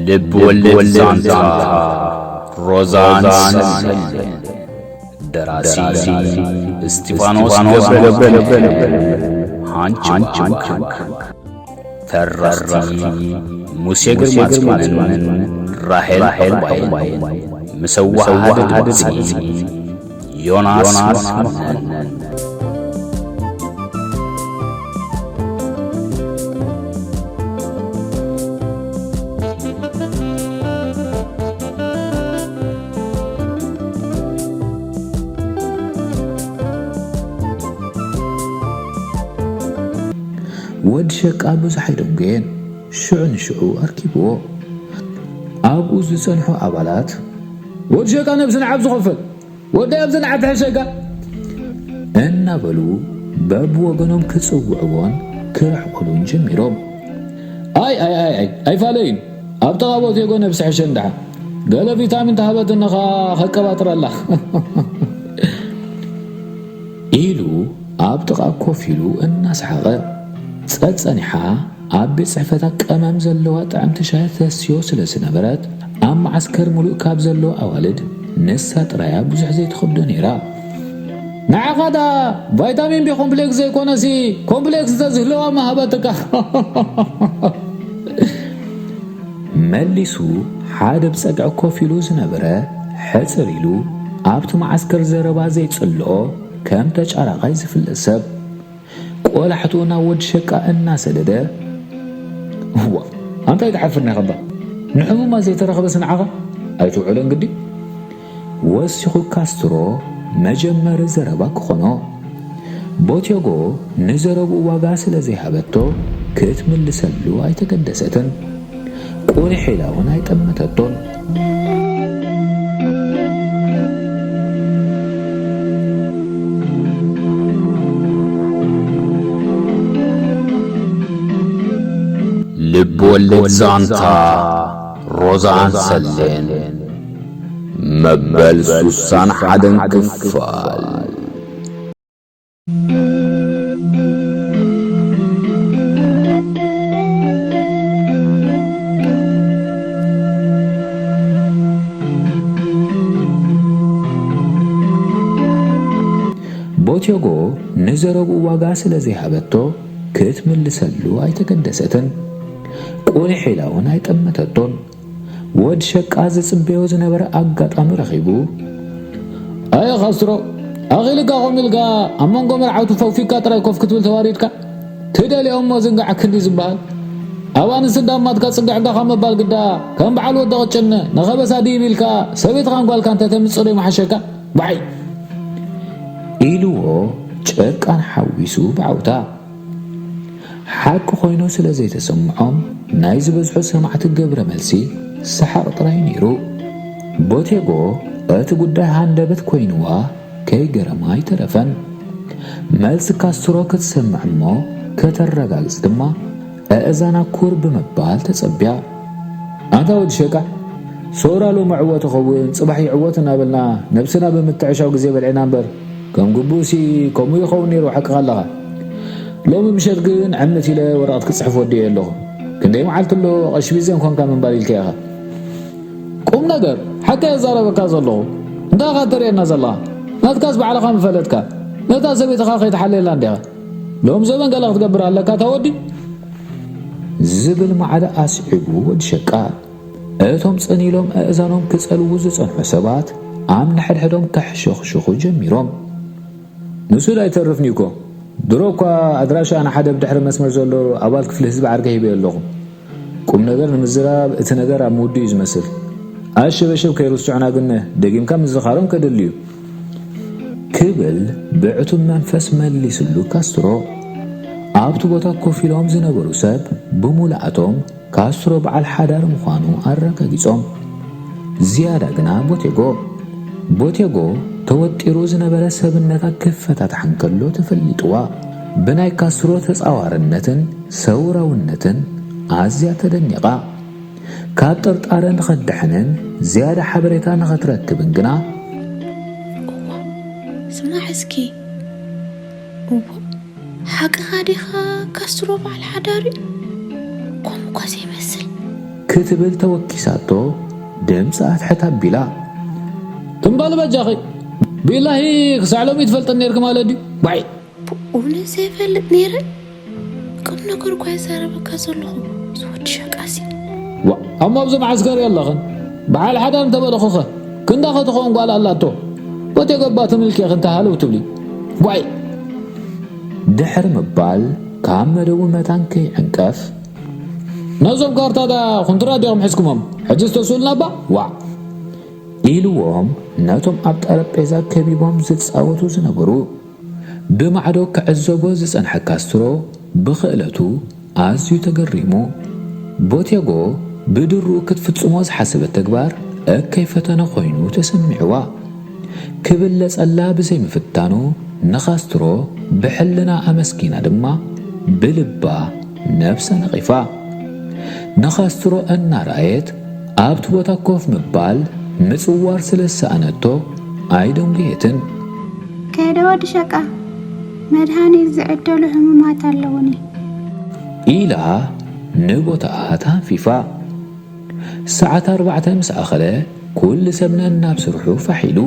ልብ ወለድ ዛንታ ሮዛን ሰልመን። ደራሲ እስጢፋኖስ ገብረ፣ ሃንች ሃንች። ተረኽቲ ሙሴ ግርማጽዮንን ራሄል ዕባይን። ምስ ኣወሃህደ ድምጺ ዮናስ መኮነን። ወዲ ሸቃ ብዙሕ ኣይደንጎየን። ሽዑ ንሽዑ ኣርኪብዎ። ኣብኡ ዝጸንሑ ኣባላት፣ "ወዲ ሸቃ ነብሲ ንዓብ ዝኸፈል፣ ወዲ ኣብዚ ንዓብ ትሕሸጋ" እናበሉ በብወገኖም ክጽውዕዎን ክርሕቁሉን ጀሚሮም። "ኣይ፣ ኣይ፣ ኣይ፣ ኣይ፣ ኣይፋለይን። ኣብ ጥቓ ቦቴጎ ነብሲ ሕሸ እንድሓ። ገለ ቪታሚን ተሃበትኒ ኸኣ ከቀባጥረላ" ኢሉ ኣብ ጥቓ ኮፍ ኢሉ እናሰሓቐ። ጸጸኒሓ ኣብ ቤት ጽሕፈታ ቀመም ዘለዋ ጥዕምቲ ሻሂ ተስትዮ ስለ ዝነበረት፣ ኣብ መዓስከር ምሉእ ካብ ዘለዋ ኣዋልድ ንሳ ጥራያ ብዙሕ ዘይትኸብዶ ነይራ። "ንዓኻ ደኣ ቫይታሚን ቢ ኮምፕሌክስ ዘይኮነሲ ኮምፕሌክስ እንተዝህልዋ ምሃበትካ" መሊሱ። ሓደ ብጸግዒ ኮፍ ኢሉ ዝነበረ ሕጽር ኢሉ ኣብቲ መዓስከር ዘረባ ዘይጽልኦ ከም ተጫራቓይ ዝፍለጥ ሰብ ቆላሕትኡ ናብ ወዲ ሸቃ እናሰደደ፣ "እዋ፣ ኣንታ ኣይትሓፍርና ኢኻ እባ? ንሕሙማት ዘይተረኽበስ ንዓኻ ኣይትውዕሎን ግዲ?" ወሲኹ ካስትሮ መጀመሪ ዘረባ ክኾኖ። ቦቴጎ ንዘረብኡ ዋጋ ስለ ዘይሃበቶ ክትምልሰሉ ኣይተገደሰትን። ቁሊሕ ኢላ እውን ኣይጠመተቶን። ልብ ወለድ ዛንታ ሮዛን ሰሌን መበል ሱሳን ሓደን ክፋል። ቦቴጎ ንዘረብኡ ዋጋ ስለ ዘይሃበቶ ክትምልሰሉ ኣይተገደሰትን። ቁሊሕ ኢላ እውን ኣይጠመተቶን። ወድ ሸቃ ዝጽበዮ ዝነበረ ኣጋጣሚ ረኺቡ፣ "ኣየ ካስትሮ፣ ኣኺልካ ከምኡ ኢልካ ኣብ መንጎ መርዓውቲ ፈውፊካ ጥራይ ኮፍ ክትብል ተዋሪድካ? ትደልዮ እሞ ዝንጋዕ ክንዲ ዝበሃል? ኣብ ኣንስቲ እንዳማትካ ጽግዕጋ ካብ ምባል ግዳ ከም በዓል ወዲ ቅጭን ንኸበሳ ድይብ ኢልካ ሰበይትኻን ጓልካን እንተተምጽእ ዶ ይመሓሸካ? ባዓይ!" ኢልዎ ጨቃን ሓዊሱ ብዓውታ። ሓቂ ኮይኑ ስለ ዘይተሰምዖም ናይ ዝበዝሑ ሰማዕቲ ገብረ መልሲ ሰሓቕ ጥራይ ነይሩ። ቦቴጎ እቲ ጉዳይ ሃንደበት ኮይንዋ ከይገረማ ኣይተረፈን። መልሲ ካስትሮ ክትሰምዕ እሞ ከተረጋግጽ ድማ ኣእዛና ኩር ብምባል ተጸብያ። ኣንታ ወዲ ሸቃ፣ ሶራ ሎሚ ዕወት ይኸውን፣ ጽባሕ ይዕወት እናበልና ነብስና ብምትዕሻው ግዜ በልዕና እምበር፣ ከም ግቡእሲ ከምኡ ይኸውን ነይሩ፣ ሓቅኻ ኣለኻ። ሎሚ ምሸት ግን ዕምት ኢለ ወረቐት ክጽሕፍ ወዲኤ ኣለኹ። ክንደይ መዓልቲ ኣሎ፣ ቀሺ ቢዘን ኮንካ ምንባር ኢልካ ኢኻ። ቁም ነገር፣ ሓቂ እየ ዝዛረበካ ዘለኹ። እንታይ ኢኻ ተርእየና ዘለኻ? ናትካስ ባዕልኻ ምፈለጥካ። ነታ ሰበይትኻ ከይትሓልየላ እንዲኻ። ሎም ዘበን ገለ ክትገብር ኣለካ፣ እታ ወዲ። ዝብል ማዕረ ኣስዒቡ ወዲ ሸቃ። እቶም ጽን ኢሎም ኣእዛኖም ክጸልዉ ዝጸንሑ ሰባት ኣብ ንሕድሕዶም ከሕሸኽሽኹ ጀሚሮም። ንሱ ዳ ኣይተርፍን እዩ እኮ። ድሮ እኳ ኣድራሻ ንሓደ ብድሕሪ መስመር ዘሎ ኣባል ክፍሊ ህዝቢ ዓርከይ ሂበዮ ኣለኹ። ቁም ነገር ንምዝራብ እቲ ነገር ኣብ ምውድኡ እዩ ዝመስል። ኣሸበሸብ ከይርስዑና ግን ደጊምካ ምዝኻሮም ከድሊ እዩ። ክብል ብዕቱብ መንፈስ መሊስሉ ካስትሮ። ኣብቲ ቦታ ኮፍ ኢሎም ዝነበሩ ሰብ ብሙሉኣቶም ካስትሮ በዓል ሓዳር ምዃኑ ኣረጋጊጾም። ዝያዳ ግና ቦቴጎ። ቦቴጎ ተወጢሩ ዝነበረ ሰብነታ ክፈታታሕ እንከሎ ተፈሊጥዋ። ብናይ ካስትሮ ተጻዋርነትን ሰውራውነትን ኣዝያ ተደኒቓ። ካብ ጥርጣረ ንኸትድሕንን ዝያዳ ሓበሬታ ንኸትረክብን ግና፣ "እዋ፣ ስማዕ እስኪ፣ እዋ፣ ሓቅኻ ዲኻ ካስትሮ በዓል ሓዳር እዩ? ከምኡ እኳ ዘይመስል" ክትብል ተወኪሳቶ ድምፂ ኣትሕት ኣቢላ። ትም በል በጃኺ። ቢላሂ ክሳዕ ሎሚ ትፈልጠን ነይርኪ ማለት ድዩ? ባይ። ብእውነት ዘይፈልጥ ነይረ? ቁም ነገር እኳ ይዛረበካ ዘለኹ፣ እዚ ወዲ ሸቃሲ። ዋ፣ እሞ ኣብዚ መዓስከር የለኽን። በዓል ሓዳር እንተበለኹኸ? ክንዳኸ ትኸውን ጓል ኣላቶ? ቦቴ ገባ ትምልኪ ክንታ ሃለው ትብሊ። ጓይ። ድሕሪ ምባል ካብ መደቡ መታን ከይዕንቀፍ፣ ነዞም ካርታታ ኩንትራት ዲኹም ሒዝኩሞም? ሕጂ ዝተስኡልና እባ? ዋዕ። ኢልዎም ነቶም ኣብ ጠረጴዛ ከቢቦም ዝጻወቱ ዝነበሩ። ብማዕዶ ክዕዘቦ ዝጸንሐ ካስትሮ ብኽእለቱ ኣዝዩ ተገሪሙ። ቦቴጎ ብድርኡ ክትፍጽሞ ዝሓሰበት ተግባር እከይ ፈተነ ኮይኑ ተሰሚዕዋ። ክብለጸላ ብዘይምፍታኑ ንኻስትሮ ብሕልና ኣመስጊና ድማ ብልባ ነብሳ ነቒፋ። ንኻስትሮ እናረኣየት ኣብቲ ቦታ ኮፍ ምባል ምጽዋር ስለ ዝሰኣነቶ ኣይደንጉየትን። ከይደ ወዲ ሸቃ፣ መድሃኒት ዝዕደሉ ሕሙማት ኣለዉኒ። ኢላ ንቦታኣ ተሃንፊፋ። ሰዓት ኣርባዕተ ምስ ኣኸለ ኩሉ ሰብ ነናብ ስርሑ ፋሕ ኢሉ።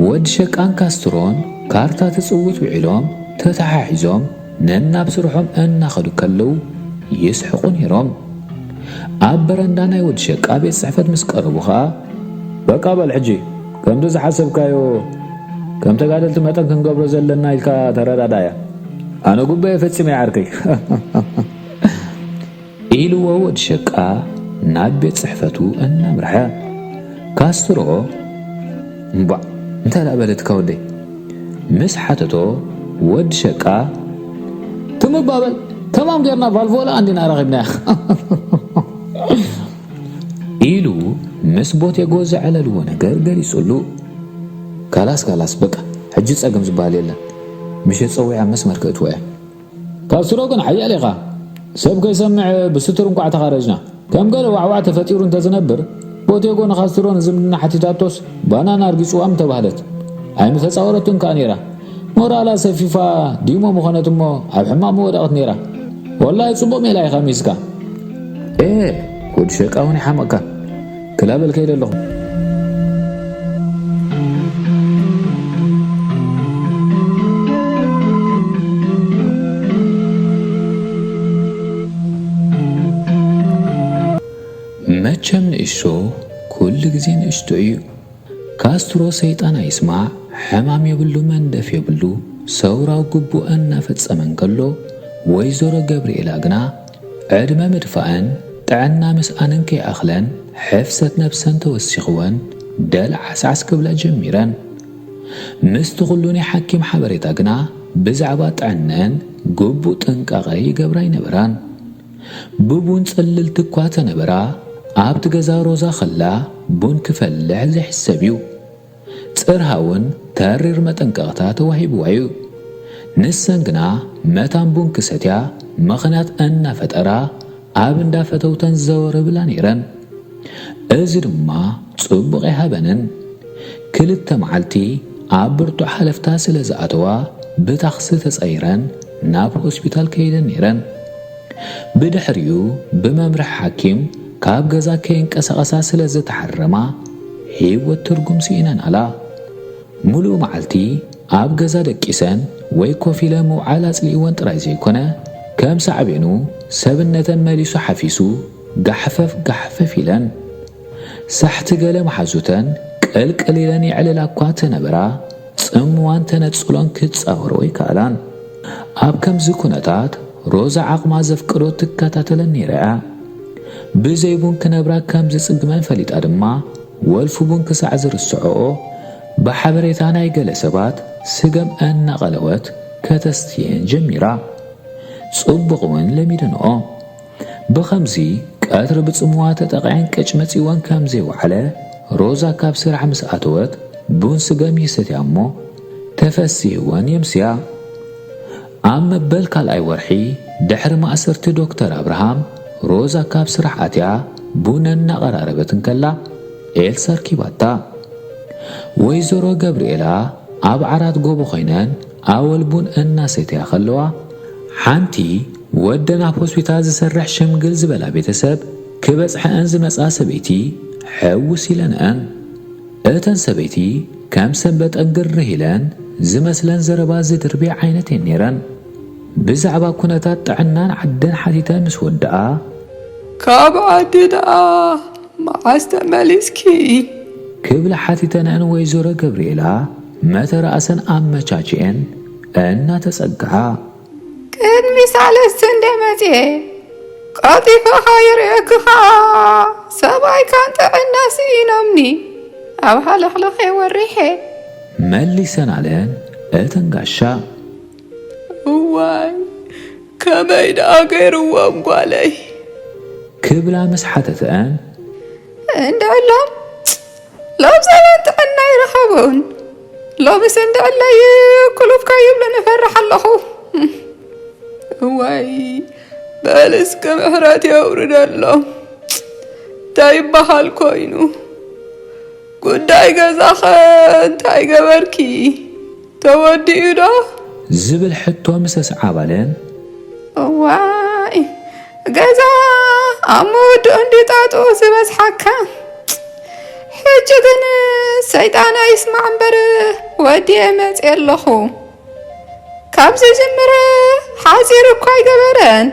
ወዲ ሸቃን ካስትሮን ካርታ ትጽውት ውዒሎም ተተሓሒዞም ነናብ ስርሖም እናኸዱ ከለዉ ይስሕቑ ነይሮም። ኣብ በረንዳ ናይ ወዲ ሸቃ ቤት ጽሕፈት ምስ ቀረቡ ኸኣ፣ በቃ በል ሕጂ ከምቲ ዝሓሰብካዮ ከም ተጋደልቲ መጠን ክንገብሮ ዘለና ኢልካ ተረዳዳያ። ኣነ ጉባኤ ፈጺመ እየ ዓርከይ። ኢልዎ ወዲ ሸቃ ናብ ቤት ጽሕፈቱ እናምርሐ። ካስትሮ፣ እምቧዕ፣ እንታይ ደኣ በለትካ ወደይ? ምስ ሓተቶ ወዲ ሸቃ፣ ትምባበል፣ ተማም ጌርና ቫልቮላ እንዲና ረኺብናያ። ኢሉ ምስ ቦቴጎ ዘዕለልዎ ነገር ገሊጹሉ። ካላስ፣ ካላስ፣ በቃ፣ ሕጂ ጸገም ዝበሃል የለን። ምሸት ጸዊዓ መስመር ከእትዎ እየ። ካስትሮ ግን ሓያል ኢኻ። ሰብ ከይሰምዕ ብስቱር እንቋዕ ተኻረጅና። ከም ገለ ዋዕዋዕ ተፈጢሩ እንተዝነብር፣ ቦቴጎ ንካስትሮ ንዝምድና ሓቲታቶስ ባናና ኣርጊጽዋ ምተባህለት። ኣይምተጻወረቱን ከኣ ነይራ። ሞራላ ሰፊፋ ዲሞ ምኾነት እሞ ኣብ ሕማቕ ምወደቐት ነይራ። ወላሂ ጽቡቕ ሜላ ኢኻ ሚስካ። ኤ፣ ወዲ ሸቃ እውን ይሓመቕካ። ክላበል ከይደ ኣለኹ። መቸም ንእሽቶ ኩሉ ግዜ ንእሽቶ እዩ። ካስትሮ ሰይጣን ኣይስማዕ፣ ሕማም የብሉ፣ መንደፍ የብሉ፣ ሰውራዊ ግቡእ እናፈጸመ እንከሎ፣ ወይዘሮ ገብርኤላ ግና ዕድመ ምድፋእን ጥዕና ምስኣንን ከይኣኽለን፣ ሕፍሰት ነብሰን ተወሲኽወን፣ ደልዓስዓስ ክብላ ጀሚረን። ምስቲ ኩሉ ናይ ሓኪም ሓበሬታ ግና፣ ብዛዕባ ጥዕነአን ግቡእ ጥንቃቐ ይገብራ ኣይነበራን። ብቡን ጽልልቲ እኳ ተነበራ፣ ኣብቲ ገዛ ሮዛ ኸላ ቡን ክፈልሕ ዘይሕሰብ እዩ። ጽርሃ እውን ተሪር መጠንቀቕታ ተዋሂብዋ እዩ። ንሰን ግና መታን ቡን ክሰትያ ምኽንያት እናፈጠራ ኣብ እንዳ ፈተውተን ዘወር ብላ ነይረን። እዚ ድማ ጽቡቕ ኣይሃበንን። ክልተ መዓልቲ ኣብ ብርቱዕ ሓለፍታ ስለ ዝኣተዋ ብታኽሲ ተጸይረን ናብ ሆስፒታል ከይደን ነይረን። ብድሕሪኡ ብመምርሒ ሓኪም ካብ ገዛ ከይንቀሳቐሳ ስለ ዝተሓረማ ህይወት ትርጉም ስኢነን ኣላ። ሙሉእ መዓልቲ ኣብ ገዛ ደቂሰን ወይ ኮፍ ኢለን ምውዓል ኣጽሊእወን ጥራይ ዘይኮነ፣ ከም ሳዕቤኑ ሰብነተን መሊሱ ሓፊሱ ጋሕፈፍ ጋሕፈፍ ኢለን። ሳሕቲ ገለ መሓዙተን ቅልቅል ኢለን ይዕልላ እኳ ተነበራ፣ ጽምዋን ተነጽሎን ክጻወርኦ ኣይከኣላን። ኣብ ከምዚ ኩነታት ሮዛ ዓቕማ ዘፍቅዶ ትከታተለን ነይራ እያ። ብዘይ ቡን ክነብራ ከም ዝጽግመን ፈሊጣ ድማ፣ ወልፊ ቡን ክሳዕ ዝርስዕኦ፣ ብሓበሬታ ናይ ገለ ሰባት ስገም እናቐለወት ከተስትየን ጀሚራ። ጽቡቕ እውን ለሚደንኦ። ብኸምዚ ቀትሪ ብጽምዋ ተጠቒዐን ቅጭ መጺወን ከም ዘይወዓለ፣ ሮዛ ካብ ስራሕ ምስ ኣተወት ቡን ስገም ይሰትያ እሞ ተፈሲህወን የምስያ። ኣብ መበል ካልኣይ ወርሒ ድሕሪ ማእሰርቲ ዶክተር ኣብርሃም፣ ሮዛ ካብ ስራሕ ኣትያ ቡን እናቐራረበት እንከላ ኤልሳ ኣርኪባታ። ወይዘሮ ገብርኤላ ኣብ ዓራት ጎቦ ኮይነን ኣወል ቡን እናሰትያ ከለዋ፣ ሓንቲ ወደን ኣብ ሆስፒታል ዝሰርሕ ሽምግል ዝበላ ቤተሰብ ክበጽሐኣን ዝመጻ ሰበይቲ ሕውስ ኢለንኣን። እተን ሰበይቲ ከም ሰንበጠን ግርህ ኢለን ዝመስለን ዘረባ ዝድርብያ ዓይነት እየን ነይረን። ብዛዕባ ኩነታት ጥዕናን ዓደን ሓቲተ ምስ ወድኣ፣ ካብ ዓዲ ደኣ መዓስ ተመሊስኪ? ክብላ ሓቲተንኣን ወይዘሮ ገብርኤላ መተርኣሰን ኣመቻችኤን እናተጸግዓ። ቅድሚ ሳልስቲ እንደ መጽኤ ቀልጢፈ ኻይርእየኪ ኸኣ ሰብኣይካን ጥዕና ስኢኖምኒ ኣብ ሃለኽለኸ ወሪሐ። መሊሰናለን እተን ጋሻ። እዋይ ከመይ ደኣ ገይርዎም ጓለይ? ክብላ ምስ ሓተተአን። እንድዕሎም ሎም ዘበን ጥዕና ይረኸቡን። ሎምስ እንድዕለይ ኩሉፍካ ይብሉ ንፈርሕ ኣለኹ። እዋይ በል እስከ ምሕረት የውርደሎም። እንታይ ይበሃል ኮይኑ? ጉዳይ ገዛኸ እንታይ ገበርኪ? ተወዲኡ ዶ? ዝብል ሕቶ ምስ ኣስዓባለን። እዋይ ገዛ ኣብ መወድኡ እንዲጣጡ ዝበዝሓካ። ሕጂ ግን ሰይጣን ኣይስማዕ እምበር ወዲየ መፅየ ኣለኹ። ካብ ዝጅምር ሓፂር እኳ ኣይገበረን።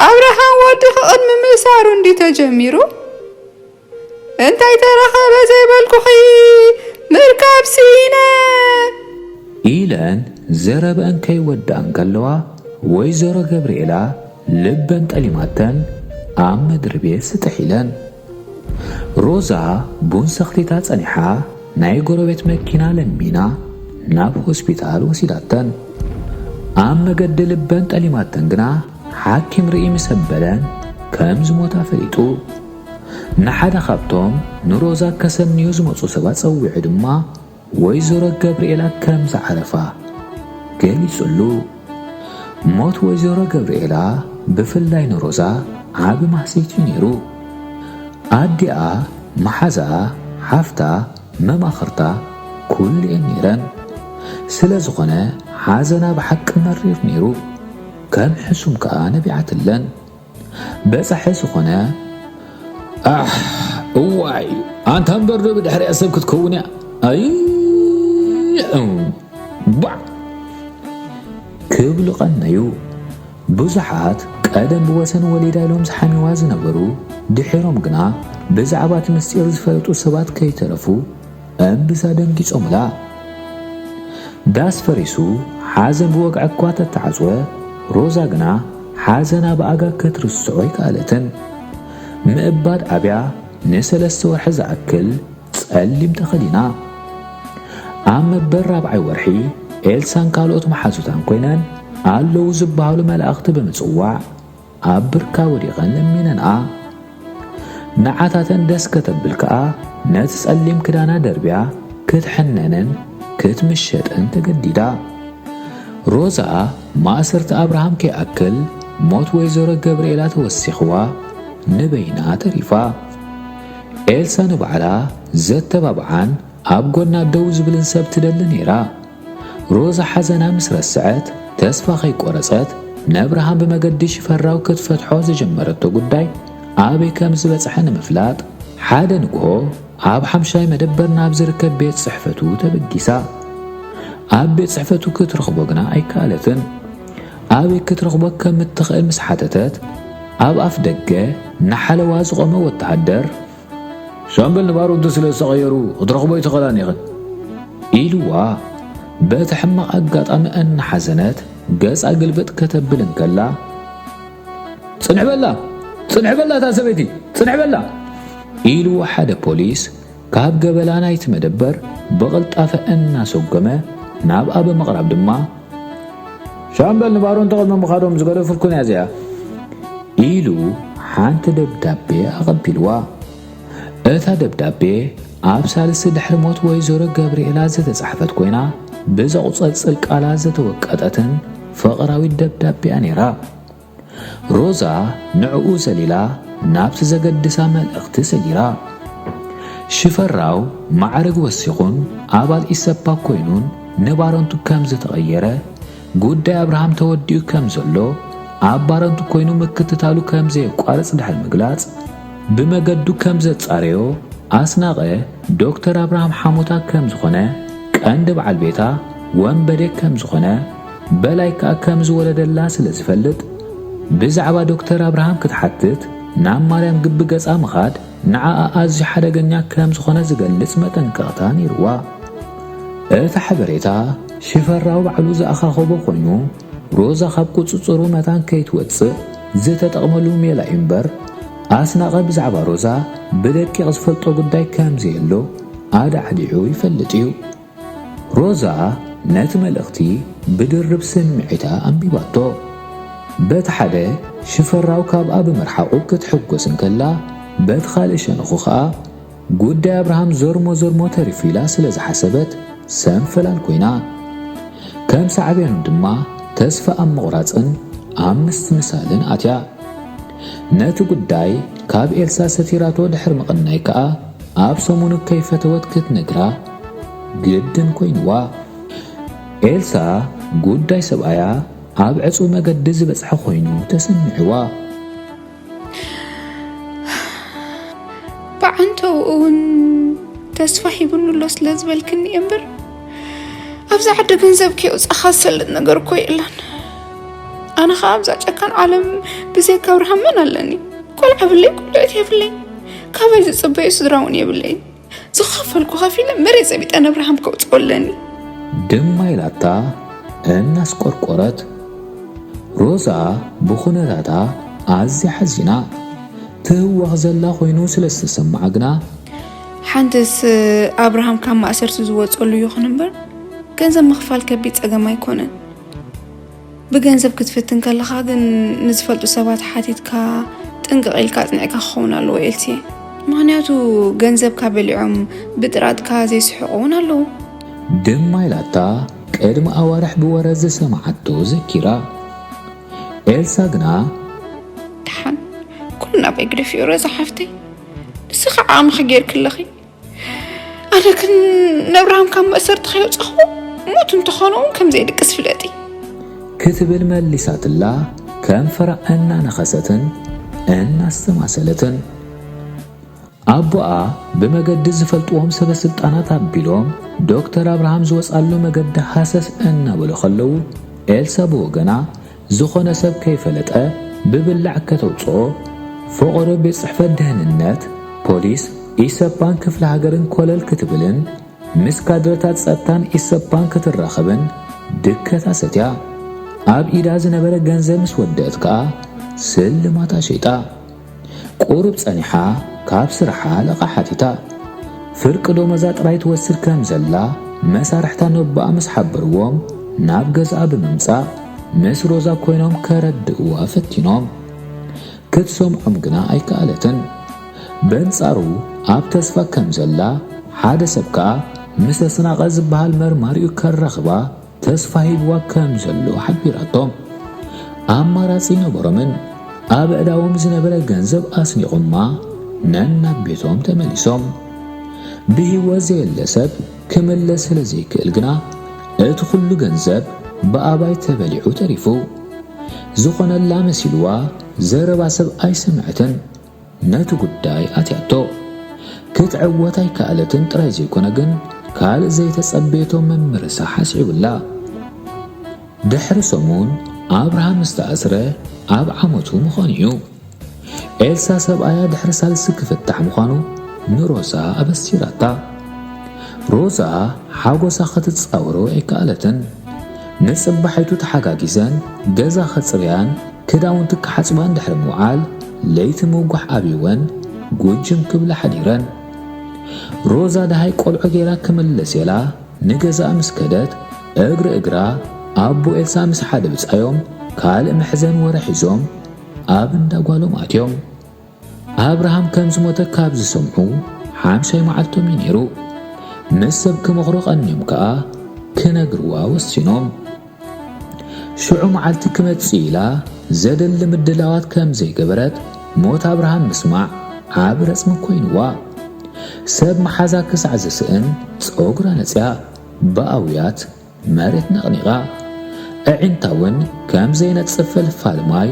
ኣብርሃም ወዲ ክቕድሚ ምእሳሩ እንዲ ተጀሚሩ እንታይ ተረኸበ ዘይበልኩኺ ምርካብ ስኢነ። ኢለን ዘረበአን ከይወድኣን ከለዋ ወይዘሮ ገብርኤላ ልበን ጠሊማተን ኣብ ምድሪ ቤት ስጥሕ ኢለን። ሮዛ ቡን ሰኽቲታ ጸኒሓ ናይ ጎረቤት መኪና ለሚና ናብ ሆስፒታል ወሲዳተን። ኣብ መገዲ ልበን ጠሊማተን ግና ሓኪም ርኢ ምስ ኣበለን ከም ዝሞታ ፈሊጡ። ንሓደ ካብቶም ንሮዛ ከሰንዩ ዝመጹ ሰባት ጸዊዑ ድማ ወይዘሮ ገብርኤላ ከም ዝዓረፋ ገሊጹሉ። ሞት ወይዘሮ ገብርኤላ ብፍላይ ንሮዛ ዓቢ ማህሰይቲ እዩ ነይሩ። ኣዲኣ፣ መሓዛኣ፣ ሓፍታ፣ መማኽርታ ኩሉ እየን ነይረን። ስለ ዝኾነ ሓዘና ብሓቂ መሪር ነይሩ። ከም ሕሱም ከኣ ነቢዓትለን። በጻሒ ዝኾነ ኣሕ እዋይ ኣንታ እምበር ዶ ብድሕሪኣ ሰብ ክትከውን እያ። ኣይ እም፣ ባዕ ክብሉ ቀነዩ። ብዙሓት ቀደም ብወሰን ወሊዳ ኢሎም ዝሓሚዋ ዝነበሩ ድሒሮም ግና ብዛዕባ እቲ ምስጢር ዝፈለጡ ሰባት ከይተረፉ እምብዛ ደንጊጾምላ። ዳስ ፈሪሱ ሓዘን ብወግዒ እኳ ተተዓጽወ፣ ሮዛ ግና ሓዘና ብኣጋ ክትርስዖ ኣይከኣለትን። ምእባድ ኣብያ ንሰለስተ ወርሒ ዝኣክል ጸሊም ተኸዲና። ኣብ መበል ራብዓይ ወርሒ ኤልሳን ካልኦት መሓዙታን ኮይነን ኣለዉ ዝበሃሉ መላእኽቲ ብምጽዋዕ ኣብ ብርካ ወዲቐን ለሚነንኣ። ንዓታተን ደስ ከተብል ከኣ ነቲ ጸሊም ክዳና ደርብያ ክትሕነንን ክትምሸጥን ተገዲዳ። ሮዛ ማእሰርቲ ኣብርሃም ከይኣክል ሞት ወይዘሮ ገብርኤላ ተወሲኽዋ ንበይና ተሪፋ። ኤልሳ ንባዕላ ዘተባብዓን ኣብ ጎና ደው ዝብልን ሰብ ትደሊ ነይራ። ሮዛ ሓዘና ምስ ረስዐት፣ ተስፋ ከይቆረጸት፣ ነብርሃም ብመገዲ ሽፈራው ክትፈትሖ ዝጀመረቶ ጉዳይ ኣበይ ከም ዝበጽሐ ንምፍላጥ፣ ሓደ ንግሆ ኣብ ሓምሻይ መደበር ናብ ዝርከብ ቤት ጽሕፈቱ ተበጊሳ። ኣብ ቤት ጽሕፈቱ ክትረኽቦ ግና ኣይከኣለትን። ኣበይ ክትረኽቦ ከም እትኽእል ምስ ሓተተት፣ ኣብ ኣፍ ደገ ንሓለዋ ዝቖመ ወተሃደር፣ ሻምበል ንባሮንቱ ስለ ዝተቐየሩ ክትረኽቦ ኣይትኽእላን ኢኽን። ኢልዋ በቲ ሕማቕ ኣጋጣሚ እናሓዘነት ገጻ ግልብጥ ከተብል እንከላ፣ ጽንሕ በላ፣ ጽንሕ በላ እታ ሰበይቲ፣ ጽንሕ በላ ኢልዋ ሓደ ፖሊስ ካብ ገበላ ናይቲ መደበር ብቕልጣፈ እናሰጎመ ናብኣ ብምቕራብ ድማ፣ ሻምበል ንባሮንቱ ቅድሚ ምኻዶም ዝገደፉልኩን እያ እዚኣ ኢሉ ሓንቲ ደብዳቤ ኣቐቢልዋ። እታ ደብዳቤ ኣብ ሳልስቲ ድሕሪ ሞት ወይዘሮ ገብርኤላ ዝተጻሕፈት ኮይና፣ ብዘቑጸጽል ቃላት ዝተወቀጠትን ፍቕራዊት ደብዳቤ እያ ነይራ። ሮዛ ንዕኡ ዘሊላ ናብቲ ዘገድሳ መልእኽቲ ሰጊራ። ሽፈራው ማዕርግ ወሲኹን ኣባል ኢሰፓ ኮይኑን ንባረንቱ ከም ዝተቐየረ፣ ጉዳይ ኣብርሃም ተወዲኡ ከም ዘሎ ኣብ ባረንቱ ኮይኑ ምክትታሉ ከም ዘየቋርጽ ድሕሪ ምግላጽ፣ ብመገዱ ከም ዘጻረዮ ኣስናቐ ዶክተር ኣብርሃም ሓሞታ ከም ዝኾነ፣ ቀንዲ በዓል ቤታ ወንበዴ ከም ዝኾነ፣ በላይ ከኣ ከም ዝወለደላ ስለ ዝፈልጥ፣ ብዛዕባ ዶክተር ኣብርሃም ክትሓትት ናብ ማርያም ግቢ ገጻ ምኻድ ንዓኣ ኣዝዩ ሓደገኛ ከም ዝኾነ ዝገልጽ መጠንቀቕታ ነይርዋ። እቲ ሓበሬታ ሽፈራው ባዕሉ ዝኣኻኸቦ ኮይኑ፣ ሮዛ ካብ ቁጽጽሩ መታን ከይትወጽእ ዝተጠቕመሉ ሜላ እዩ እምበር፣ ኣስናቐ ብዛዕባ ሮዛ ብደቂቕ ዝፈልጦ ጉዳይ ከም ዘየሎ ኣዳዕዲዑ ይፈልጥ እዩ። ሮዛ ነቲ መልእኽቲ ብድርብ ስምዒታ ኣንቢባቶ። በቲ ሓደ ሽፈራው ካብኣ ብምርሓቑ ክትሕጎስ እንከላ፣ በቲ ካልእ ሸነኹ ኸኣ ጉዳይ ኣብርሃም ዘርሞ ዘርሞ ተሪፉ ኢላ ስለ ዝሓሰበት ሰንፈላል ኮይና። ከም ሳዕቤኑ ድማ ተስፋ ኣብ ምቑራጽን ኣብ ምስትምሳልን ኣትያ። ነቲ ጉዳይ ካብ ኤልሳ ሰቲራቶ ድሕሪ ምቕናይ ከኣ ኣብ ሰሙኑ ከይፈተወት ክትነግራ ግድን ኮይንዋ። ኤልሳ ጉዳይ ሰብኣያ ኣብ ዕጹው መገዲ ዝበጽሐ ኮይኑ ተሰሚዕዋ። ብዓንተው እውን ተስፋ ሂቡኒ ኣሎ ስለ ዝበልክኒ እየ እምበር፣ ኣብዚ ዓዲ ገንዘብ ከየውፃእካ ዝሰልጥ ነገር እኮ የለን። ኣነ ከዓ ኣብዛ ጨካን ዓለም ብዘይካ ኣብርሃም መን ኣለኒ? ቆልዓ ብለይ፣ ቆልዕት የብለይ፣ ካባይ ዝፅበዩ ስድራ እውን የብለይ። ዝኸፈልኩ ከፊለ መሬት ዘቢጠ ነብርሃም ከውፅኦ ኣለኒ። ድማ ኢላታ እናስቆርቆረት። ሮዛ ብኹነታታ ኣዝያ ሓዚና። ትህወኽ ዘላ ኮይኑ ስለ ዝተሰምዓ ግና፣ ሓንትስ ኣብርሃም ካብ ማእሰርቲ ዝወፀሉ ይኹን እምበር፣ ገንዘብ ምኽፋል ከቢድ ፀገም ኣይኮነን። ብገንዘብ ክትፍትን ከለኻ ግን ንዝፈልጡ ሰባት ሓቲትካ ጥንቅቕ ኢልካ ኣጽኒዕካ ክኸውን ኣለዎ ኤልሲየ። ምኽንያቱ ገንዘብካ በሊዖም ብጥራጥካ ዘይስሕቑ እውን ኣለዉ። ድማ ኢላታ ቅድሚ ኣዋርሕ ብወረ ዝሰማዓቶ ዘኪራ። ኤልሳ ግና፣ ደሓን ኩሉ ናባይ ግደፍዮ ሮዛ ሓፍተይ፣ ንስኻ ዓቕምኺ ጌርኪ ኣለኺ። ኣነ ግን ነብርሃም ካብ መእሰርቲ ከየውፃኹ ሞት እንተኾነ እውን ከም ዘይድቅስ ፍለጢ። ክትብል መሊሳትላ ከንፈራ እናነኸሰትን እናስተማሰለትን። ኣቦኣ ብመገዲ ዝፈልጥዎም ሰበ ስልጣናት ኣቢሎም ዶክተር ኣብርሃም ዝወፅኣሉ መገዲ ሃሰስ እናበሉ ከለዉ፣ ኤልሳ ብወገና ዝኾነ ሰብ ከይፈለጠ ብብላዕ ከተውፅኦ፣ ፈቖዶ ቤት ፅሕፈት ደህንነት፣ ፖሊስ፣ ኢሰፓን ክፍለ ሃገርን ኮለል ክትብልን ምስ ካድረታት ፀጥታን ኢሰፓን ክትራኸብን ድከታ ሰትያ። ኣብ ኢዳ ዝነበረ ገንዘብ ምስ ወደአት ከኣ ስልማታ ሸይጣ። ቁሩብ ጸኒሓ ካብ ስርሓ ለቓሕ ሓቲታ። ፍርቂ ደሞዛ ጥራይ ትወስድ ከም ዘላ መሳርሕታ ነቦኣ ምስ ሓበርዎም ናብ ገዝኣ ብምምጻእ ምስ ሮዛ ኮይኖም ከረድእዋ ፈቲኖም። ክትሰምዖም ግና ኣይከኣለትን። በንጻሩ ኣብ ተስፋ ከም ዘላ ሓደ ሰብ ከኣ ምስ ኣስናቐ ዝበሃል መርማሪኡ ከራኽባ ተስፋ ሂብዋ ከም ዘሎ ሓቢራቶም። ኣማራጺ ነበሮምን ኣብ ኣእዳዎም ዝነበረ ገንዘብ ኣስኒቖማ ነናብ ቤቶም ተመሊሶም። ብህይወት ዘየለ ሰብ ክምለስ ስለ ዘይክእል ግና እቲ ኩሉ ገንዘብ ብኣባይ ተበሊዑ ተሪፉ። ዝኾነላ መሲልዋ ዘረባ ሰብ ኣይሰምዐትን። ነቲ ጉዳይ ኣትያቶ። ክትዕወት ኣይከኣለትን ጥራይ ዘይኮነ ግን ካልእ ዘይተጸበየቶ መምርሳ ሓሲቡላ። ድሕሪ ሰሙን ኣብርሃም ምስ ተኣስረ ኣብ ዓመቱ ምዃኑ እዩ። ኤልሳ ሰብኣያ ድሕሪ ሳልሲ ክፍታሕ ምዃኑ ንሮዛ ኣበሲራታ። ሮዛ ሓጎሳ ክትጻወሮ ኣይከኣለትን። ንጽባሒቱ ተሓጋጊዘን ገዛ ከጽርያን ክዳውንቲ ክሓጽባን ድሕሪ ምውዓል ለይቲ ምውጋሕ ኣብይወን ጉጅም ክብላ ሓዲረን። ሮዛ ደሃይ ቆልዑ ገይራ ክምለስ ኢላ ንገዛኣ ምስ ከደት እግሪ እግራ ኣቦ ኤልሳ ምስ ሓደ ብጻዮም ካልእ መሕዘን ወረ ሒዞም ኣብ እንዳ ጓሎም ኣትዮም። ኣብርሃም ከም ዝሞተ ካብ ዝሰምዑ ሓምሻይ መዓልቶም እዩ ነይሩ። ምስ ሰብ ክመኽሩ ቀንዮም ከኣ ክነግርዋ ወሲኖም። ሽዑ መዓልቲ ክመጽእ ኢላ ዘደሊ ምድላዋት ከም ዘይገበረት ሞት ኣብርሃም ምስማዕ ዓቢ ረጽሚ ኮይንዋ። ሰብ መሓዛ ክሳዕ ዝስእን ጸጉራ ነጽያ ብኣውያት መሬት ነቕኒቓ። ኣዒንታ እውን ከም ዘይነጽፍ ፈልፋል ማይ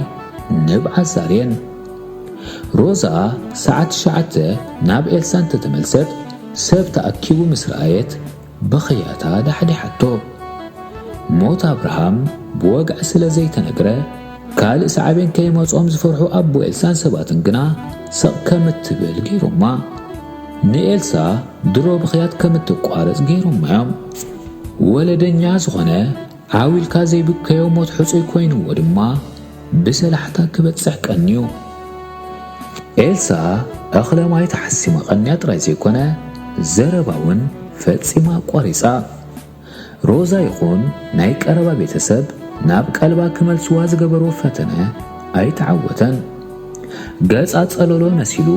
ንብዓት ዛርየን። ሮዛ ሰዓት ትሽዓተ ናብ ኤልሳ እንተተመልሰት፣ ሰብ ተኣኪቡ ምስ ረኣየት፣ ብኽያታ ዳሕዲሓቶ። ሞት ኣብርሃም ብወግዒ ስለ ዘይተነግረ፣ ካልእ ሳዕቤን ከይመጾም ዝፈርሑ ኣቦ ኤልሳን ሰባትን ግና ስቕ ከም እትብል ገይሮማ። ንኤልሳ ድሮ ብኽያት ከም እትቋረጽ ገይሮማ እዮም። ወለደኛ ዝኾነ ዓው ኢልካ ዘይብከዮ ሞት ሕጹይ ኮይንዎ ድማ ብሰላሕታ ክበጽሕ ቀንዩ። ኤልሳ እኽለ ማይ ተሓሲማ ቀንያ ጥራይ ዘይኮነ፣ ዘረባ እውን ፈጺማ ኣቋሪጻ። ሮዛ ይኹን ናይ ቀረባ ቤተሰብ ናብ ቀልባ ክመልስዋ ዝገበርዎ ፈተነ ኣይተዓወተን። ገጻ ጸለሎ መሲሉ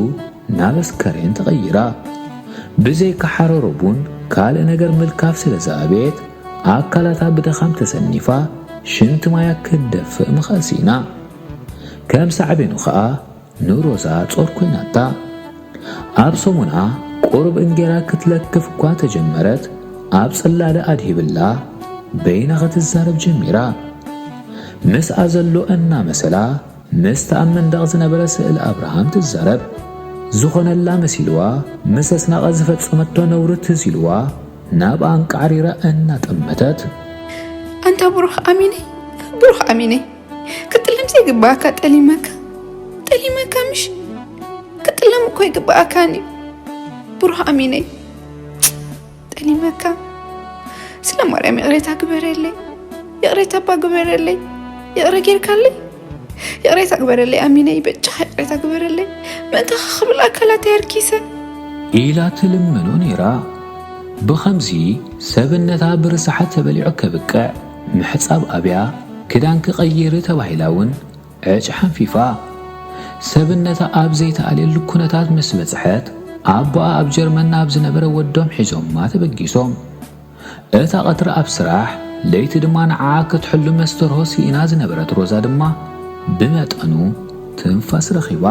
ናብ ኣስከሬን ተቐይራ። ብዘይካ ሓረሮ ቡን ካልእ ነገር ምልካፍ ስለ ዝኣበየት፣ ኣካላታ ብድኻም ተሰኒፋ ሽንቲ ማያ ክትደፍእ ምኽኣል ስኢና። ከም ሳዕቤኑ ኸኣ ንሮዛ ጾር ኮይናታ። ኣብ ሰሙና ቁሩብ እንጌራ ክትለክፍ እኳ ተጀመረት፣ ኣብ ጽላለ ኣድሂብላ በይና ክትዛረብ ጀሚራ። ምስኣ ዘሎ እናመሰላ፣ ምስቲ ኣብ መንደቕ ዝነበረ ስእሊ ኣብርሃም ትዛረብ። ዝኾነላ መሲልዋ፣ ምስ ኣስናቐ ዝፈጸመቶ ነውሪ ትዝ ኢልዋ፣ ናብኣ ኣንቃዕሪራ እናጠመተት። ኣንታ ብሩኽ ኣሚነይ፣ ብሩኽ ኣሚነይ፣ ክትጥለም ዘይግብኣካ ጠሊመካ፣ ጠሊመካ ምሽ? ክትጥለም እኮ ይግብኣካን እዩ። ብሩኽ ኣሚነይ፣ ጠሊመካ። ስለ ማርያም ይቕሬታ ግበረለይ፣ ይቕሬታ እባ ግበረለይ። ይቕረ ጌርካለይ? ይቕሬታ ግበረለይ ኣሚነይ፣ በጃኻ ይቕሬታ ግበረለይ። ምእንታኻ ክብል ኣካላተይ ኣርኪሰ። ኢላ ትልምኖ ነይራ። ብኸምዚ ሰብነታ ብርሳሓት ተበሊዑ ከብቅዕ፣ ምሕጻብ ኣብያ፣ ክዳንኪ ቀይሪ ተባሂላ እውን ዕጭ ሓንፊፋ። ሰብነታ ኣብ ዘይተኣልየሉ ኩነታት ምስ በጽሐት፣ ኣቦኣ ኣብ ጀርመን ናብ ዝነበረ ወዶም ሒዞማ ተበጊሶም። እታ ቀትሪ ኣብ ስራሕ፣ ለይቲ ድማ ንዓኣ ክትሕሉ መስተርሆ ስኢና ዝነበረት ሮዛ ድማ ብመጠኑ ትንፋስ ረኺባ።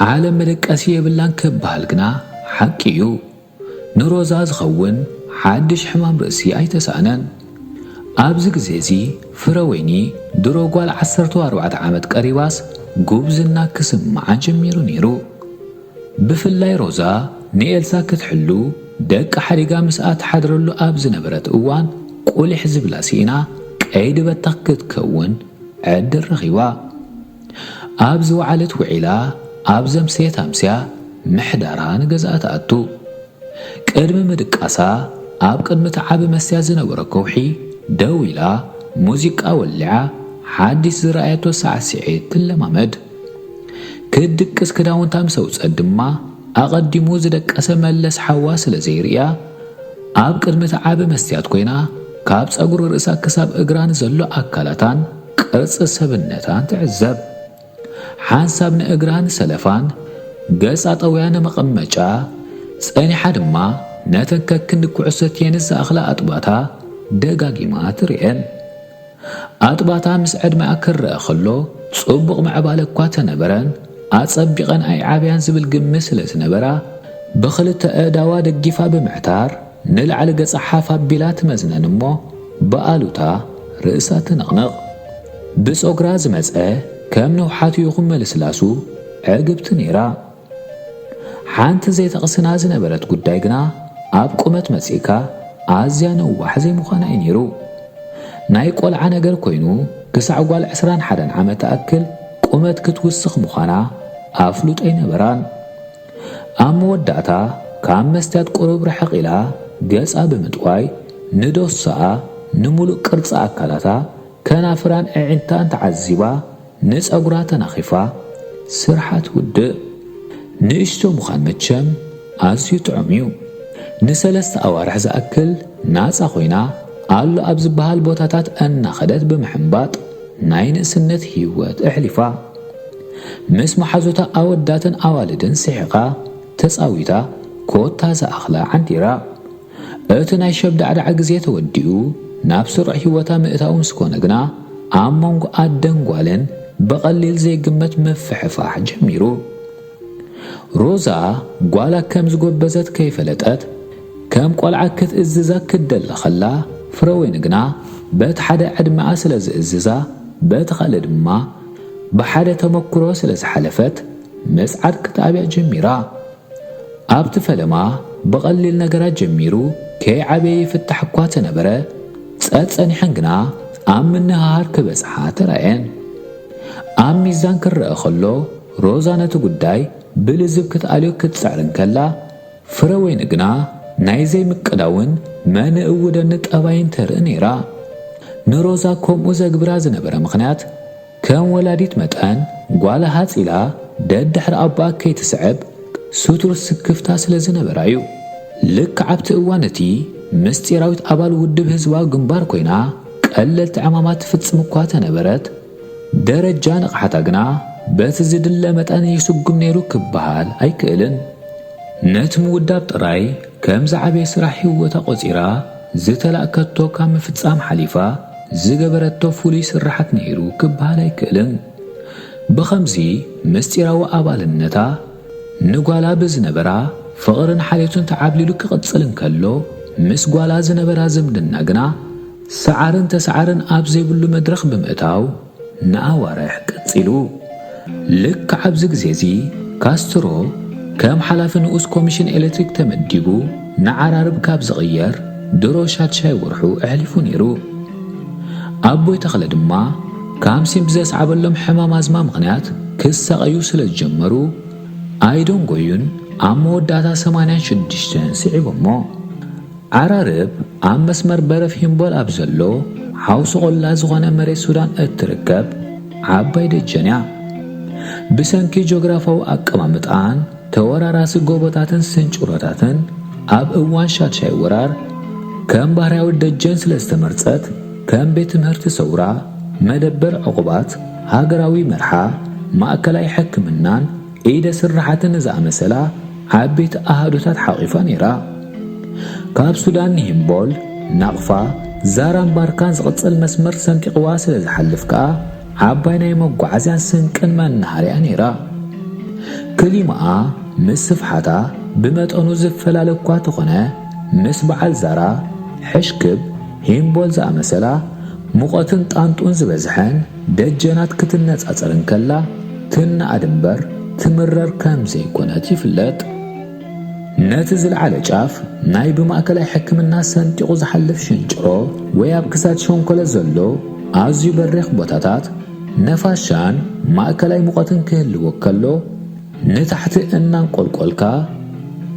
ዓለም መደቀሲ የብላን ክበሃል ግና ሓቂ እዩ። ንሮዛ ዝኸውን ሓድሽ ሕማም ርእሲ ኣይተሳእነን። ኣብዚ ግዜ እዚ ፍረወይኒ ድሮ ጓል ዓሰርተ ኣርባዕተ ዓመት ቀሪባስ፣ ጉብዝና ክስምዓ ጀሚሩ ነይሩ። ብፍላይ ሮዛ ንኤልሳ ክትሕሉ፣ ደቂ ሓዲጋ ምስኣ ትሓድረሉ ኣብ ዝነበረት እዋን፣ ቁሊሕ ዝብላ ስኢና ቀይዲ በታኽ ክትከውን ዕድል ረኺባ። ኣብ ዝወዓለት ውዒላ፣ ኣብ ዘምሰየት ኣምስያ፣ ምሕዳራ ንገዝኣ ትኣቱ። ቅድሚ ምድቃሳ፣ ኣብ ቅድሚ እቲ ዓቢ መስትያት ዝነበረ ከውሒ ደው ኢላ፣ ሙዚቃ ወሊዓ፣ ሓድሽ ዝረኣየቶ ሳዕስዒት ትለማመድ። ክትድቅስ ክዳውንታ ምስ ኣውጽአት ድማ፣ ኣቐዲሙ ዝደቀሰ መለስ ሓዋ ስለ ዘይርእያ፣ ኣብ ቅድሚ እቲ ዓቢ መስትያት ኮይና፣ ካብ ጸጉሪ ርእሳ ክሳብ እግራ ንዘሎ ኣካላታን ቅርጺ ሰብነታን ትዕዘብ። ሓንሳብ ንእግራ ንሰለፋን፣ ገጻ ጠውያ ንመቐመጫ፣ ጸኒሓ ድማ ነተን ከክንዲ ኩዕሶ ቴኒስ ዝኣኽላ ኣጥባታ ደጋጊማ ትርእየን። ኣጥባታ ምስ ዕድመኣ ክረኣ ከሎ፣ ጽቡቕ ምዕባለ እኳ ተነበረን፣ ኣጸቢቐን ኣይዓብያን ዝብል ግምት ስለ ዝነበራ፣ ብኽልተ ኣእዳዋ ደጊፋ ብምዕታር፣ ንላዕሊ ገጻ ሓፍ ኣቢላ ትመዝነን እሞ፣ ብኣሉታ ርእሳ ትንቕንቕ። ብጾግራ ዝመጸ ከም ንውሓቱ ይኹን መልስላሱ ዕግብቲ ነይራ። ሓንቲ ዘይተቕስና ዝነበረት ጉዳይ ግና፣ ኣብ ቁመት መጺእካ ኣዝያ ነዋሕ ዘይምዃና እዩ ነይሩ። ናይ ቆልዓ ነገር ኮይኑ፣ ክሳዕ ጓል ዕስራን ሓደን ዓመት ትኣክል ቁመት ክትውስኽ ምዃና ኣፍልጦ ኣይነበራን። ኣብ መወዳእታ፣ ካብ መስትያት ቁሩብ ርሕቕ ኢላ ገጻ ብምጥዋይ፣ ንዶሳኣ፣ ንምሉእ ቅርጺ ኣካላታ፣ ከናፍራን ኣዒንታን ተዓዚባ፣ ንጸጉራ ተናኺፋ፣ ስርሓ ትውድእ። ንእሽቶ ምዃን መቸም ኣዝዩ ጥዑም እዩ። ንሰለስተ ኣዋርሕ ዝኣክል ናጻ ኮይና፣ ኣሎ ኣብ ዝበሃል ቦታታት እናኸደት ብምሕንባጥ፣ ናይ ንእስነት ህይወት ኣሕሊፋ። ምስ መሓዙታ ኣወዳትን ኣዋልድን ስሒቓ፣ ተጻዊታ፣ ኮታ ዝኣኽላ ዓንዲራ። እቲ ናይ ሸብዳዕዳዕ ግዜ ተወዲኡ፣ ናብ ስሩዕ ህይወታ ምእታው ምስ ኮነ ግና፣ ኣብ መንጎ ኣደን ጓልን ብቐሊል ዘይግመት ምፍሕፋሕ ጀሚሩ። ሮዛ ጓላ ከም ዝጎበዘት ከይፈለጠት፣ ከም ቆልዓ ክትእዝዛ ክትደሊ ከላ፣ ፍረወይኒ ግና በቲ ሓደ ዕድመኣ ስለ ዝእዝዛ፣ በቲ ካልእ ድማ ብሓደ ተመኩሮ ስለ ዝሓለፈት፣ ምጽዓር ክትኣብያ ጀሚራ። ኣብቲ ፈለማ ብቐሊል ነገራት ጀሚሩ ከይዓበየ ይፍታሕ እኳ ተነበረ፣ ጸጸኒሐን ግና ኣብ ምንህሃር ክበጽሓ ተራእየን። ኣብ ሚዛን ክረአ ከሎ፣ ሮዛ ነቲ ጉዳይ ብልዝብ ክትኣልዮ ክትጽዕር እንከላ፣ ፍረወይኒ ግና ናይ ዘይምቅዳውን መን እውደኒ ጠባይን ተርኢ ነይራ። ንሮዛ ከምኡ ዘግብራ ዝነበረ ምኽንያት፣ ከም ወላዲት መጠን ጓላ ሃጽ ኢላ ደድሕሪ ኣቦኣ ከይትስዕብ ስቱር ስክፍታ ስለ ዝነበራ እዩ። ልክዕ ኣብቲ እዋን እቲ ምስጢራዊት ኣባል ውድብ ህዝባዊ ግንባር ኮይና ቀለልቲ ዕማማት ትፍጽም እኳ ተነበረት፣ ደረጃ ንቕሓታ ግና በቲ ዝድለ መጠን ይስጉም ነይሩ ክበሃል ኣይክእልን። ነቲ ምውዳብ ጥራይ ከም ዝዓበየ ስራሕ ህይወታ ቆጺራ ዝተላእከቶ ካብ ምፍጻም ሓሊፋ ዝገበረቶ ፍሉይ ስርሓት ነይሩ ክበሃል ኣይክእልን። ብኸምዚ ምስጢራዊ ኣባልነታ ንጓላ ብዝነበራ ፍቕርን ሓልዮትን ተዓብሊሉ ክቕጽል እንከሎ፣ ምስ ጓላ ዝነበራ ዝምድና ግና ሰዓርን ተሰዓርን ኣብ ዘይብሉ መድረኽ ብምእታው ንኣዋርሕ ቀጺሉ። ልክዕ ኣብዚ ግዜ እዚ ካስትሮ ከም ሓላፊ ንኡስ ኮሚሽን ኤሌክትሪክ ተመዲቡ ንዓራርብ ካብ ዝቕየር ድሮ ሻድሻይ ወርሑ ኣሕሊፉ ነይሩ። ኣቦይ ተኽለ ድማ ካምሲን ብዘስዓበሎም ሕማም ኣዝማ ምኽንያት ክሳቐዩ ስለ ዝጀመሩ፣ ኣይደንጎዩን ኣብ መወዳእታ ሰማንያን ሽዱሽተን ስዒቦሞ። ዓራርብ ኣብ መስመር በረፍ ሂምቦል ኣብ ዘሎ ሓውሲ ቆላ ዝኾነ መሬት ሱዳን እትርከብ ዓባይ ደጀን እያ። ብሰንኪ ጂኦግራፋዊ ኣቀማምጣን ተወራራሲ ጎቦታትን ስንጭሮታትን ኣብ እዋን ሻድሻይ ወራር ከም ባህርያዊ ደጀን ስለ ዝተመርጸት፣ ከም ቤት ትምህርቲ ሰውራ፣ መደበር ዕቑባት፣ ሃገራዊ መርሓ፣ ማእከላይ ሕክምናን ኢደ ስራሓትን ዝኣመሰላ ዓበይቲ ኣሃዱታት ሓቒፋ ነይራ። ካብ ሱዳን ንሂምቦል፣ ናቕፋ፣ ዛራን ባርካን ዝቕጽል መስመር ሰንጢቕዋ ስለ ዝሓልፍ ከኣ፣ ዓባይ ናይ መጓዓዝያን ስንቅን መናሃርያ ነይራ። ክሊማኣ ምስ ስፍሓታ ብመጠኑ ዝፈላለ እኳ ተኾነ፣ ምስ በዓል ዛራ፣ ሕሽክብ፣ ሂምቦል ዝኣመሰላ ሙቐትን ጣንጡን ዝበዝሐን ደጀናት ክትነጻጸር እንከላ፣ ትነኣድ እምበር ትምረር ከም ዘይኮነት ይፍለጥ። ነቲ ዝለዓለ ጫፍ ናይ ብማእከላይ ሕክምና ሰንጢቑ ዝሓልፍ ሽንጭሮ ወይ ኣብ ክሳድ ሸንኮለ ዘሎ ኣዝዩ በሪኽ ቦታታት ነፋሻን ማእከላይ ሙቐትን ክህልዎ ከሎ፣ ንታሕቲ እናንቆልቆልካ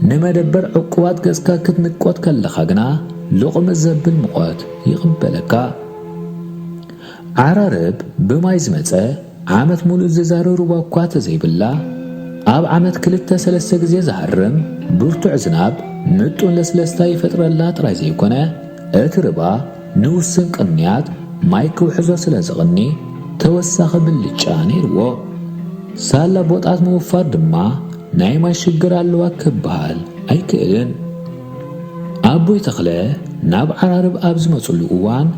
ንመደበር ዕቁባት ገጽካ ክትንቆት ከለኻ ግና ልቕም ዘብል ሙቐት ይቕበለካ። ዓራርብ ብማይ ዝመጸ ዓመት ሙሉእ ዝዛሪ ሩባ እኳ ተዘይብላ፣ ኣብ ዓመት ክልተ ሰለስተ ግዜ ዝሃርም ብርቱዕ ዝናብ ምጡን ለስለስታ ይፈጥረላ ጥራይ ዘይኮነ፣ እቲ ርባ ንውሱን ቅንያት ማይ ክውሕዞ ስለ ዝቕኒ፣ ተወሳኺ ብልጫ ነይርዎ። ሳላ ቦጣት ምውፋር ድማ ናይ ማይ ሽግር ኣለዋ ክበሃል ኣይክእልን። ኣቦይ ተኽለ ናብ ዓራርብ ኣብ ዝመጽሉ እዋን፣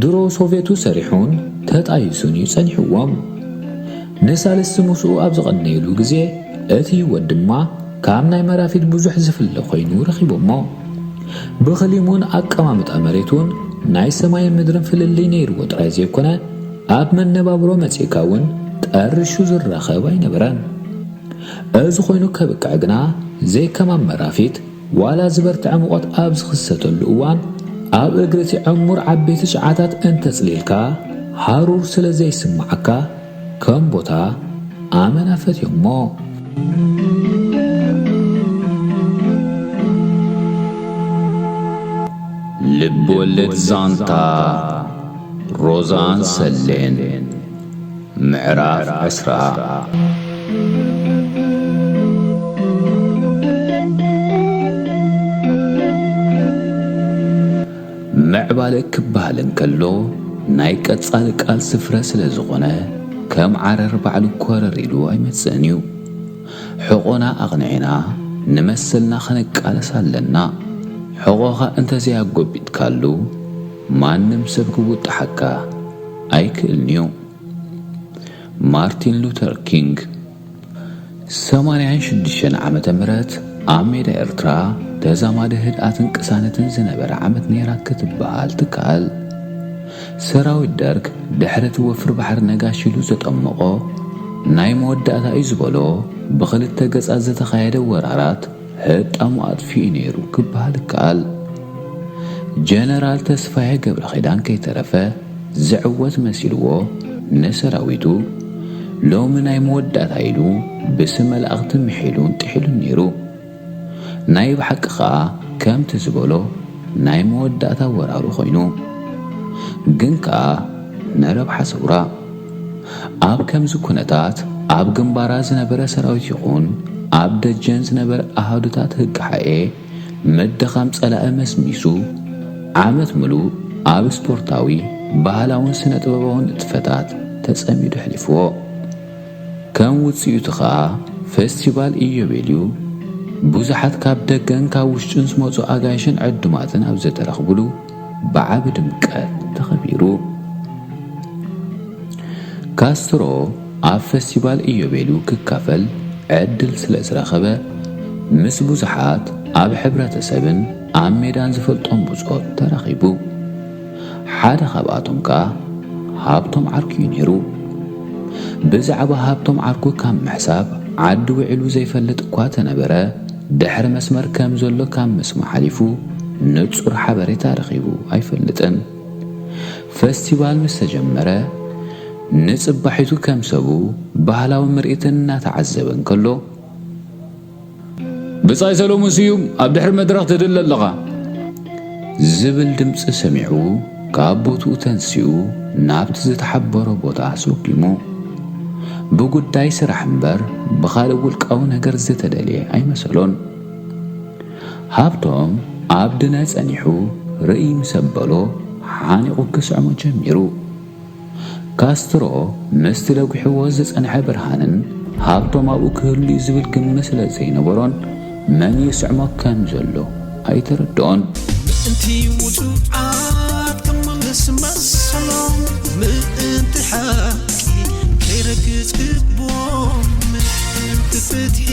ድሮ ሶቬቱ ሰሪሑን ተጣይሱን እዩ ጸኒሕዎም። ንሳልስቲ ምስኡ ኣብ ዝቐነየሉ ግዜ፣ እቲ ህይወት ድማ ካብ ናይ መራፊት ብዙሕ ዝፍለ ኮይኑ ረኺቦሞ። ብኽሊሙን ኣቀማምጣ መሬቱን ናይ ሰማይን ምድርን ፍልልይ ነይርዎ ጥራይ ዘይኮነ፣ ኣብ መነባብሮ መጺእካ እውን ጠሪሹ ዝራኸብ ኣይነበረን። እዚ ኮይኑ ከብቅዕ ግና፣ ዘይከማን መራፊት ዋላ ዝበርትዐ ሙቐት ኣብ ዝኽሰተሉ እዋን፣ ኣብ እግሪ እቲ ዕሙር ዓበይቲ ሸዓታት እንተጽሊልካ፣ ሃሩር ስለ ዘይስምዓካ፣ ከም ቦታ ኣመና ፈትዮሞ። ልብ ወለድ ዛንታ ሮዛን ሰሌን ምዕራፍ ዕስራ። ምዕባለ ክበሃል እንከሎ ናይ ቀጻሊ ቃልሲ ፍረ ስለ ዝኾነ፣ ከም ዓረር ባዕሉ ኮረር ኢሉ ኣይመጽእን እዩ። ሕቖና ኣቕኒዕና ንመሰልና ኸነቃልስ ኣለና። ሕቖኻ እንተዘይኣጎቢጥካሉ ማንም ሰብ ክውጥሓካ ኣይክእልን'ዩ። ማርቲን ሉተር ኪንግ። ሰማንያን ሽዱሽተን ዓመተ ምህረት ኣብ ሜዳ ኤርትራ ተዛማዲ ህድኣትን ቅሳነትን ዝነበረ ዓመት ነይራ ክትበሃል ትከኣል። ሰራዊት ደርግ ድሕሪ እቲ ወፍሪ ባሕሪ ነጋሽ ኢሉ ዘጠመቖ ናይ መወዳእታ እዩ ዝበሎ ብኽልተ ገጻት ዝተኻየደ ወራራት ህጣሙ ኣጥፊኡ ነይሩ ክበሃል ይከኣል። ጀነራል ተስፋዬ ገብረኺዳን ከይተረፈ ዝዕወት መሲልዎ ንሰራዊቱ ሎሚ ናይ መወዳእታ ኢሉ ብስም መላእኽቲ ምሒሉን ጥሒሉን ነይሩ። ናይ ብሓቂ ኸኣ ከምቲ ዝበሎ ናይ መወዳእታ ወራሩ ኮይኑ። ግን ከኣ ንረብሓ ሰውራ ኣብ ከምዚ ኩነታት ኣብ ግንባራ ዝነበረ ሰራዊት ይኹን ኣብ ደጀን ዝነበረ ኣሃዱታት ህግሓኤ ምድኻም ጸላኢ መስሚሱ ዓመት ምሉእ ኣብ ስፖርታዊ፣ ባህላውን ስነ ጥበባውን ንጥፈታት ተጸሚዱ ኣሕሊፍዎ። ከም ውጽኢቱ ኸኣ ፈስቲቫል ኢዮቤልዩ ብዙሓት ካብ ደገን ካብ ውሽጥን ዝመጹ ኣጋይሽን ዕዱማትን ኣብ ዝተረኽብሉ ብዓቢ ድምቀት ተኸቢሩ። ካስትሮ ኣብ ፈስቲቫል ኢዮቤልዩ ክካፈል ዕድል ስለ ዝረኸበ ምስ ብዙሓት ኣብ ሕብረተሰብን ኣብ ሜዳን ዝፈልጦም ብጾት ተራኺቡ። ሓደ ካብኣቶም ከኣ ሃብቶም ዓርኩ እዩ ነይሩ። ብዛዕባ ሃብቶም ዓርኩ ካብ ምሕሳብ ዓዲ ውዒሉ ዘይፈልጥ እኳ ተነበረ፣ ድሕሪ መስመር ከም ዘሎ ካብ ምስማዕ ሓሊፉ ንጹር ሓበሬታ ረኺቡ ኣይፈልጥን። ፈስቲቫል ምስ ተጀመረ ንጽባሒቱ ከም ሰቡ ባህላዊ ምርኢት እናተዓዘበ እንከሎ፣ ብጻይ ሰሎሙን ስዩም ኣብ ድሕሪ መድረኽ ትድለ ኣለኻ ዝብል ድምጺ ሰሚዑ ካብ ቦትኡ ተንሲኡ ናብቲ ዝተሓበሮ ቦታ ኣስወጊሙ። ብጉዳይ ስራሕ እምበር ብኻልእ ውልቃዊ ነገር ዝተደልየ ኣይመሰሎን። ሃብቶም ኣብ ድነ ጸኒሑ ርእይ ምስ ኣበሎ ሓኒቑ ክስዕሞ ጀሚሩ። ካስትሮ ምስቲ ለጒሕዎ ዝጸንሐ ብርሃንን ሃብቶም ኣብኡ ክህሉ እዩ ዝብል ግምት ስለ ዘይነበሮን መን ይስዕሞ ከም ዘሎ ኣይተረድኦን። ምእንቲ ውጹዓት ክምልስ መሰሎም፣ ምእንቲ ሓቂ ከይረግጽ ክቦም፣ ምእንቲ ፍትሒ